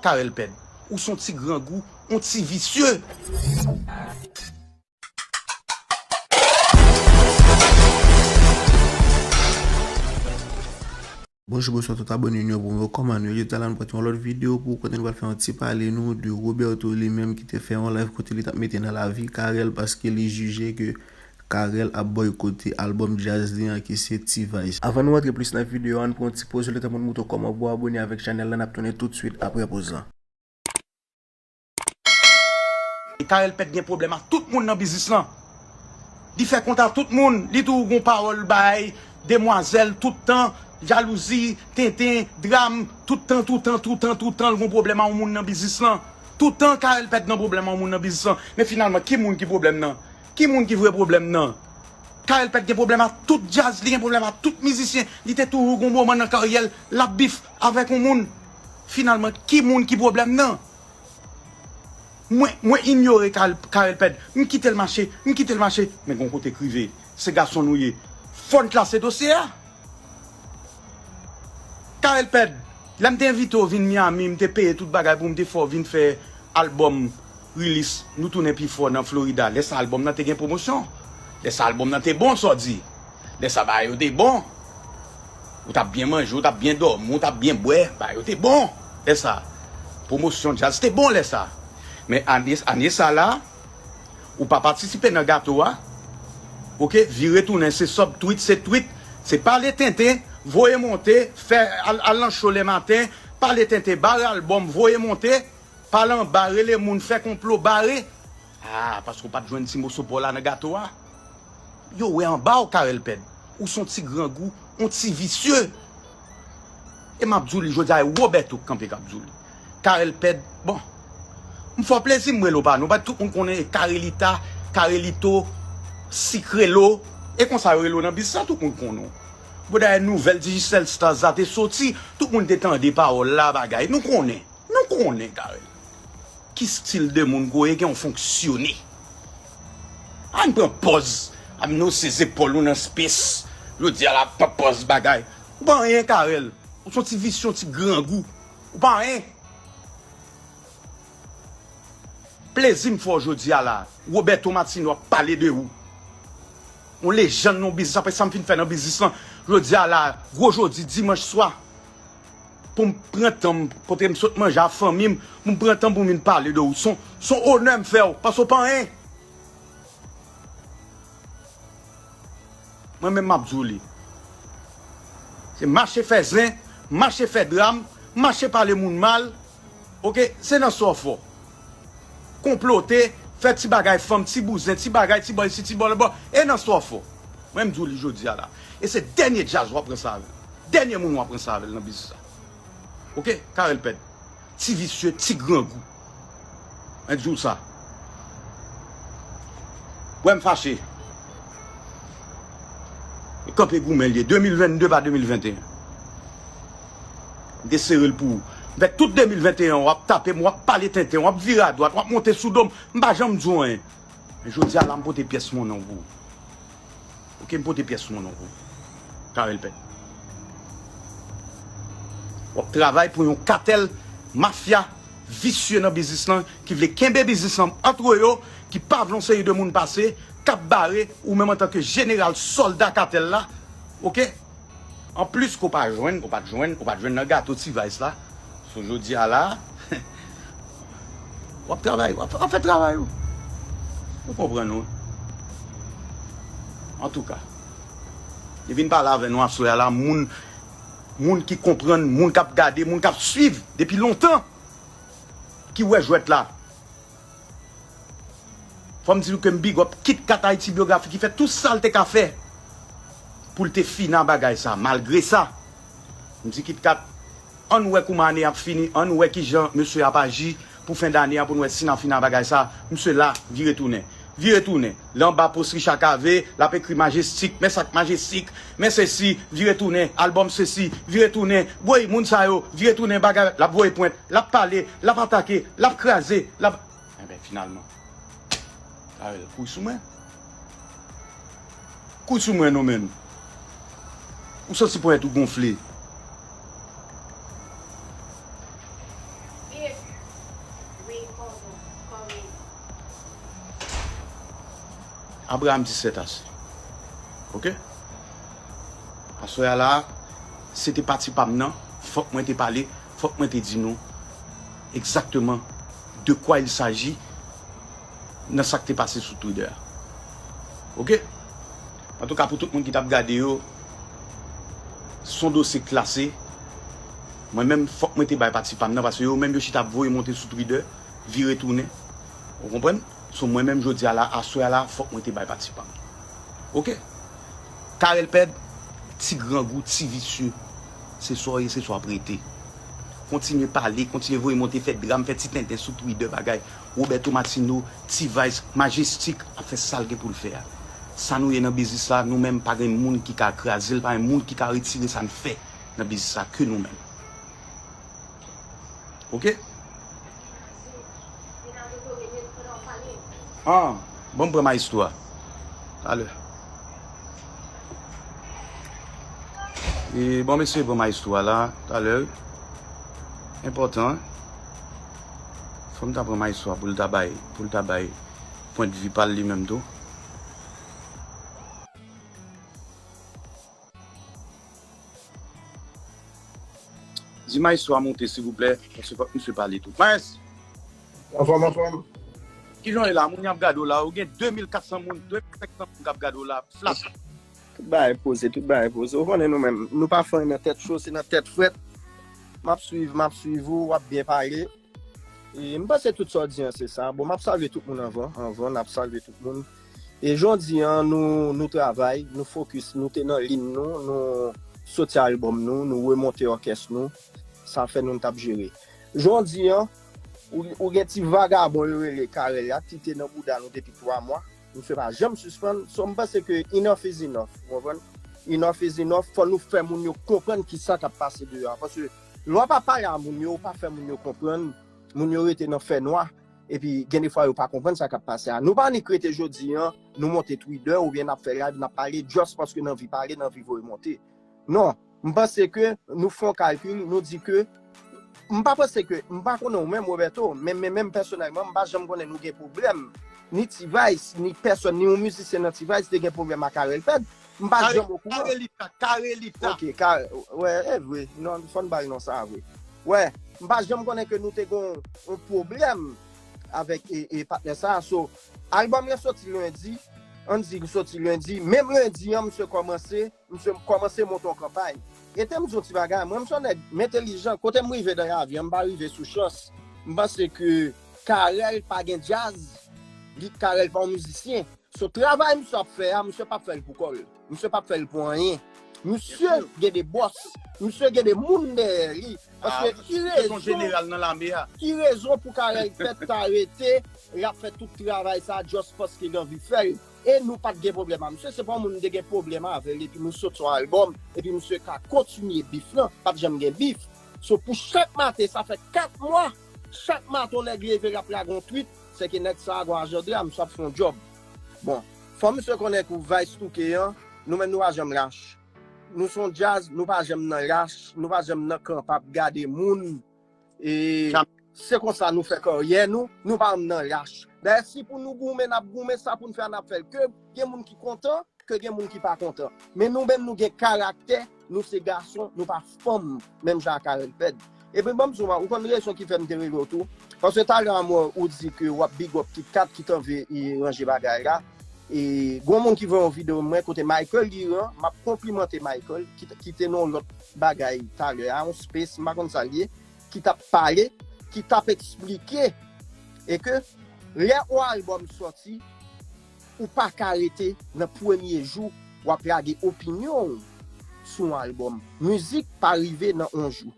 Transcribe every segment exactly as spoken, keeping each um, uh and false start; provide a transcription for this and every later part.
Karèl Pèd. Ou se yon ti grangou, yon ti visye. Bonjou, bonswa tout abòne nou yo, pou mwen kòman nou ye. Jodi a la nou pote yon lòt videyo pou ou kote nou pral fè yon ti pale nou de Roberto li menm ki te fè yon live kote li t ap mete nan lavi Carel paske li jije ke Carel ap bòykote albòm djaz li an ki se T-Vice. Anvan nou rantre plis nan videyo a, ann pran yon ti poz, letan pou n montre w kòman pou w abòne avèk chanèl la, n ap tounen toutswit apre poz lan. Carel Pèd gen pwoblèm ak tout moun nan biznis lan. Li fè kont a tout moun, li toujou gon pawòl bay demwazèl tout tan, jalouzi, tenten, dram, tout tan, tout tan, tout tan, tout tan, l gon pwoblèm a yon moun nan biznis lan. Tout tan Carel Pèd nan pwoblèm a yon moun nan biznis lan. Men finalman, ki moun ki pwoblèm nan? Ki moun ki vre pwoblèm nan? Carel Pèd gen pwoblèm ak tout djaz, li gen pwoblèm ak tout mizisyen. Li te toujou gon moman nan karyè l, l ap bif avèk yon moun. Finalman, ki moun ki pwoblèm nan? Mwen, mwen inyore Carel, Carel Pèd. M kite l mache, m kite l mache. Men gon kote k rive. Se gason nou ye. Fò n klase dosye a. Carel Pèd, lè m te envite w vin Miami, m te peye tout bagay pou m te fè w vin fè albòm release, nou tounen pi fò nan Florida. Lè sa albòm nan te gen pwomosyon. Lè sa albòm nan te bon, sa w di. Lè sa bagay yo te bon. Ou t ap byen manje, ou t ap byen dòmi, ou t ap byen bwè. Bagay yo te bon. Lè sa. Pwomosyon djaz te bon lè sa. Men ane, ane sa la, ou pa patisipe nan gato a. Oke, vire tounen, se sub tweet, se tweet, se pale tenten, voye monte, fè al, al nan cho lè maten, pale tenten, bare albòm, voye monte, pale anba, rele moun, fè konplo, bare. Ah, paske w pa t jwenn ti moso pa w la nan gato a. Yo wè anba w, Carel Pèd. Ou se yon ti grangou, yon ti visye. E m ap di w li jodi a, e Roberto k kanpe k ap di w li. Carel Pèd, bon. M fè w plezi, m rele w pa non. Paske tout moun konnen e Carelita, Carelito, Sikrelo. E konsa yo rele w nan biznis la, tout moun konnen w. Bon, dayè, nouvèl Digicel Stars la te soti, tout moun te tande pawòl la, bagay. Nou konnen. Nou konnen, Carel. Ki stil de moun ke w ye, ke w fonksyone. Ann pran pòz, ap nose zepòl ou nan space. Jodi a la, pran pòz bagay. Ou pa anyen, Carel. Ou se yon ti visye, yon ti grangou. Ou pa anyen. Plezi m fè w jodi a la. Roberto Martino ap pale de ou. Yon lejann nan biznis, apre sa m fin fè nan biznis lan. Jodi a la, gwo jodi, dimanch swa. Pou m pran tan m, kote m sot manje a fanmi m, pou m pran tan pou m vin pale de ou. Se yon, se yon onè m fè w, paske w pa anyen. Mwen menm m ap di w li. Se mache fè zen, mache fè dram, mache pale moun mal. Oke, se nan sa w fò. Konplote, fè ti bagay fanm, ti bouzen, ti bagay, ti bò isi, ti bò lòtbò, e nan sa w fò. Mwen m di w li jodi a la. E se dènye djaz w ap ranse avè l. Dènye moun w ap ranse avè l nan biznis la. Oke, Carel Pèd. Ti visye, ti grangou. Mwen di w sa. Wè m fache. E kanpe goumen l ye. De mil vennde pa de mil venteyen. M te sere l pou ou. M fè tout de mil venteyen an, w ap tape m, w ap pale tenten, w ap vire adwat, w ap monte sou do m. M pa janm di w anyen. Men jodi a la, m pote pyès monnen w pou ou. Oke, m pote pyès monnen w pou ou. Carel Pèd. W ap travay pou yon katèl mafya visye nan biznis lan ki vle kenbe biznis lan antre yo, ki pa vle yon seri de moun pase, k ap bare ou menm antanke jeneral sòlda katèl la. Oke? Anplis ke w pa jwenn, ou pa t jwenn, ou pa t jwenn nan gato T-Vice la. So jodi a la, w ap travay, w ap, w ap fè travay ou. Ou konprann ou. Antouka, li vin pale avè nou aswè a la, moun, moun ki konprann, moun k ap gade, moun k ap swiv depi lontan, ki wè jwèt la. Fò m di nou ke m big up Kit Kat Haïti Biographie ki fè tout sa l te ka fè pou l te fini a bagay sa. Malgre sa, m di Kit Kat, ann wè kouman ane ap fini, ann wè kijan mesye ap aji pou fen dane a, pou n wè si n a fini a bagay sa. Mesye la, vire tounen. Vire tounen. Li anba pòs Richard Cavé, l ap ekri Majestic, men sa k Majestic, men sesi, vire tounen, albòm sesi, vire tounen, woy, moun sa yo, vire tounen, bagay, l ap voye pwent, l ap pale, l ap atake, l ap kraze, l ap Enben, finalman, Carel, kouri sou mwen. Kouri sou mwen non, menn. Ou santi ponyèt ou gonfle. Vire Abraham di sèt ase. Oke? Aswè a la, se te pati pa m nan, fòk mwen te pale, fòk mwen te di nou egzakteman de quoi il s'agit nan sa k te pase sou Twitter a. Oke? Antouka, pou tout moun ki t ap gade yo, se yon dosye klase. Mwen menm, fòk mwen te bay pati pa m nan, paske yo menm yo chita ap voye monte sou Twitter, vire tounen. Ou konprann? So, mwen menm, jodi a la, aswè a la, fòk mwen te bay pati pa m. Oke? Carel Pèd, ti grangou, ti visye, se sa w ye, se sa w ap rete. Kontinye pale, kontinye voye monte, fè dram, fè ti tenten sou Twitter, bagay. Roberto Martino, T-Vice, Majestic ap fè sa l gen pou l fè a. Sa nou ye nan biznis la, nou menm pa gen moun ki ka kraze l, pa gen moun ki ka retire sa n fè nan biznis la ke nou menm. Oke? Ah, bon, m pran maestro a. Talè. E bon, mesye, bon maestro a la, talè. Enpòtan, wi. Fò m ta pran maestro a pou l ta bay, pou l ta bay pwendvi pa l li menm tou. Di maestro a monte, silvouplè, paske fòk misye pale tou. Maes! Anfòm, anfòm. Kijan w ye la? Moun y ap gade w la, ou gen de mil kat san moun, de mil senk san moun k ap gade w la, flat. Tout bagay poze, tout bagay poze. Ou konnen nou menm, nou pa fè anyen nan tèt cho, se nan tèt frèt. M ap swiv, m ap swiv ou, w ap byen pale. E m panse tout sa w di an se sa. Bon, m ap salye tout moun anvan, anvan, n ap salye tout moun. E jodi an, nou, nou travay, nou fokis, nou te nan liy nou, nou soti albòm nou, nou remonte òkès nou. Sa fè nou t ap jere. Jodi an, ou, ou gen ti vagabon yo rele Carel la, ki te nan bouda nou depi twa mwa. Misye pa janm sispann. So, m panse ke enough is enough, ou konprann? Enough is enough, fò nou fè moun yo konprann kisa k ap pase deyò a. Paske lè w pa pale a moun yo, ou pa fè moun yo konprann, moun yo rete nan fènwa, epi gen de fwa yo pa konprann sa k ap pase a. Nou pa annik rete jodi an, nou monte Twitter oubyen n ap fè live, n ap pale, just paske n anvi pale, n anvi voye monte. Non, m panse ke nou fè yon kalkil, nou di ke, m pa panse ke, m pa konnen ou menm, Roberto, men, men menm pèsonèlman, m pa janm konnen nou gen pwoblèm. Ni T-Vice, ni pèsòn, ni yon mizisyen nan T-Vice te gen pwoblèm ak Carel Pèd. M pa janm okouran. Carelita, Carelita. Ok, Car-, wè, e vre. Non, fò n ba l non sa a vre. Wè, m pa janm konnen ke nou te gen yon pwoblèm avèk e, e patnè sa a. So, albòm lan soti lendi, ann di l soti lendi. Menm lendi an, misye kòmanse, misye kòmanse monte yon kanpay. E te m di yon ti bagay, mwen, m se yon nèg, m entelijan. Kote m rive nan lavi an, m pa rive sou chans. M panse ke Carel pa gen djaz, li, Carel pa yon mizisyen. So, travay misye ap fè a, misye p ap fè l pou kò l. Misye p ap fè l pou anyen. Misye gen de bòs. Misye gen de moun dèyè li. Paske ki rezon, ki rezon pou Carel Pèd ta rete, l ap fè tout travay sa, just paske l anvi fè l. E nou pa t gen pwoblèm a misye, se pa yon moun m te gen pwoblèm avè l, epi nou sot yon albòm, epi misye ka kontinye bif lan, pa t janm gen bif. So, pou chak maten, sa fè kat mwa, chak maten, yon nèg leve, l ap lage yon tweet, se ke nèg sa a gon ajanda, misye ap fè yon djòb. Bon, fò misye konnen kou Vice touke an, nou menm nou pa janm lach. Nou se yon djaz, nou pa janm nan lach, nou pa janm nan kanpe ap gade moun. E se konsa nou fè karyè nou, nou pa janm nan lach. Dayè, si pou nou goumen, n ap goumen, sa pou n fè a, n ap fè l. Ke gen moun ki kontan, ke gen moun ki pa kontan. Men nou menm, nou gen karaktè, nou se gason, nou pa fanm, menm jan ak Carel Pèd. Epi ban m di w, ou konn rezon ki fè m te rele w tou? Paske talè a m wè ou di ke w ap big up Kit Kat ki t anvi ranje bagay la. E gon moun ki voye yon videyo mwen kote Michael Liran, m ap konplimante Michael, ki, ki te nan yon lòt bagay talè a, yon space, m pa konn sa l ye, ki t ap pale, ki t ap eksplike, e ke lè yon albòm sòti, ou pa ka rete nan premye jou w ap lage opinyon w sou yon albòm. Mizik pa rive nan yon jou.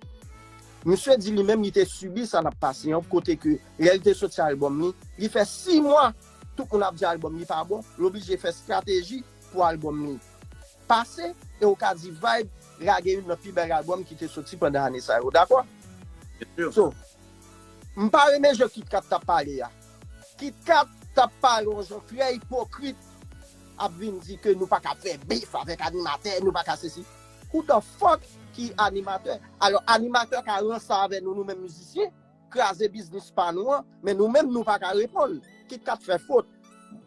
Misye di li menm li te sibi sa n ap pase an, kote ke lè l te soti albòm li, li fè sis mwa tout moun ap di albòm li pa bon, l oblije fè estrateji pou albòm li pase, e ou ka di Vibe lage youn nan pi bèl albòm ki te soti pandan ane sa yo, dakò? So, m pa renmen jan Kit Kat t ap pale a. Kit Kat t ap pale yon jan trè ipokrit, ap vin di ke nou pa ka fè bif avèk animatè, nou pa ka sesi. Who the fuck ki animatè? Alò, animatè ka ranse avè nou, nou menm mizisyen? kraze biznis pa nou an, men nou menm nou pa ka reponn. KitKat fè fot.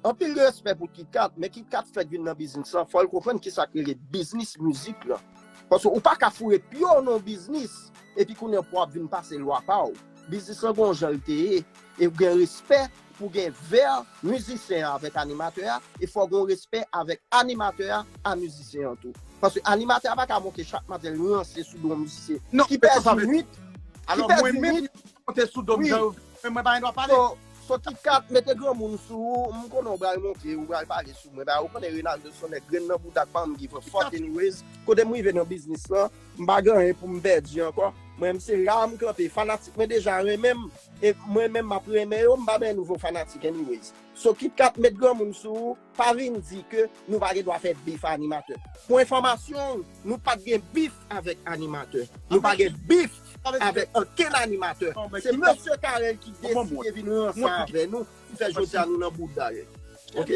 Anpil respè pou KitKat, men KitKat fèk vin nan biznis lan, fò l konprann kisa k rele biznis mizik lan. Paske ou pa ka foure pye w nan yon biznis, epi kounye a pou w ap vin pase lwa pa w. Biznis lan gon jan l te ye, e w gen respè pou gen vè mizisyen an avèk animatè a, e fò gon respè avèk animatè a a mizisyen an tou. Paske animatè a pa ka monte chak maten l ranse sou do mizisyen. Non, ki pèdi nwit, ki pèdi nwit. Monte sou do m jan yo vle, men mwen pa gen dwa pale. So, so KitKat mete granmoun sou ou, m konnen w pral monte, ou pral pale sou mwen. Ba, ou konnen Renaldo se yon nèg grenn nan bouda k pa janm give a fuck anyways. Kote m rive nan biznis lan, m pa gen anyen pou m pèdi ankò. Mwen menm se la m kanpe. Fanatik mwen deja renmen m, e mwen menm m ap renmen yo, m pa bezwen nouvo fanatik anyways. So KitKat met granmoun sou ou, pa vin di ke nou pa gen dwa fè bif a animatè. Pou enfòmasyon w, nou pa t gen bif avèk animatè. Nou pa gen bif avèk okenn animatè. Se mesye Carel ki deside vin ranse avè nou, ki fè jodi a nou nan bouda yo. Ok?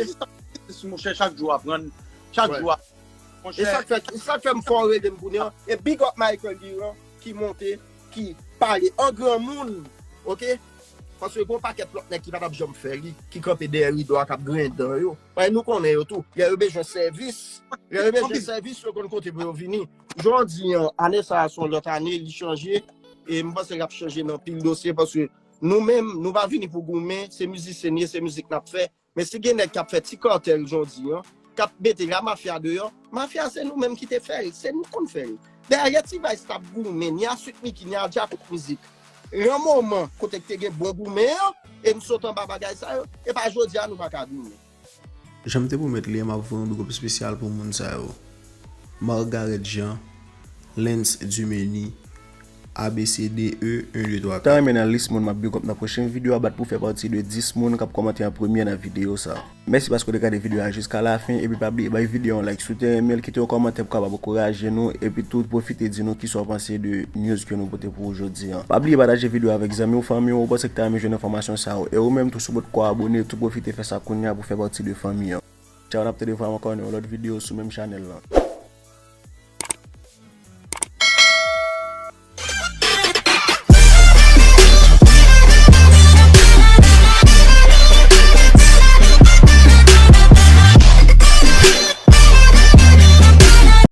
Monchè, chak jou aprann, chak jou aprann. E sa k fè, e sa k fè m fò rele m kounye a. E big up Michael Durand ki monte, ki pale an granmoun, ok? Paske gon pakèt lòt nèg ki pa t ap janm fè li, ki kanpe dèyè rido a, k ap griyen dan yo. Paske nou konnen yo tou. Lè yo bezwen sèvis, lè yo bezwen sèvis, yo konn kote pou yo vini. Jan w di an, ane sa a se yon lòt ane, li chanje. E m panse l ap chanje nan pil dosye, paske nou menm, nou pa vini pou goumen, se mizisyen n ye, se mizik n ap fè. Men si gen nèg k ap fè ti kantèl jan w di an, k ap mete la mafya deyò, mafya se nou menm ki te fè l, se nou k konn fè l. Dayè T-Vice t ap goumen, ni a Sweet Micky, ni a Djakout Mizik. Nan moman kote k te gen bon goumen an, e n sot anba bagay sa yo, e pa jodi a nou pa ka goumen. Jan m te pwomèt li an, m ap voye yon big up espesyal pou moun sa yo. Margareth Jean, Lens Dumeni, A B C D E, un, deux, trois, quatre. Ta renmen nan lis moun m ap big up nan pwochen videyo a, bat pou fè pati de dis moun k ap kòmante an premye nan videyo sa. Mèsi paske w te gade videyo a jiska lafen, epi pa bliye bay videyo a yon like si w te renmen l, kite yon kòmantè pou kapab ankouraje nou, epi tou pwofite di nou kisa w panse de news ke nou pote pou ou jodi a. Pa bliye pataje videyo a avèk zanmi w, fanmi w, ou panse ki ta renmen jwenn enfòmasyon sa yo. E ou menm tou, si w potko abone, tou pwofite fè sa kounye a pou fè pati de fanmi an. Tchaw, n ap tande vwa m ankò nan yon lòt videyo sou menm chanèl lan.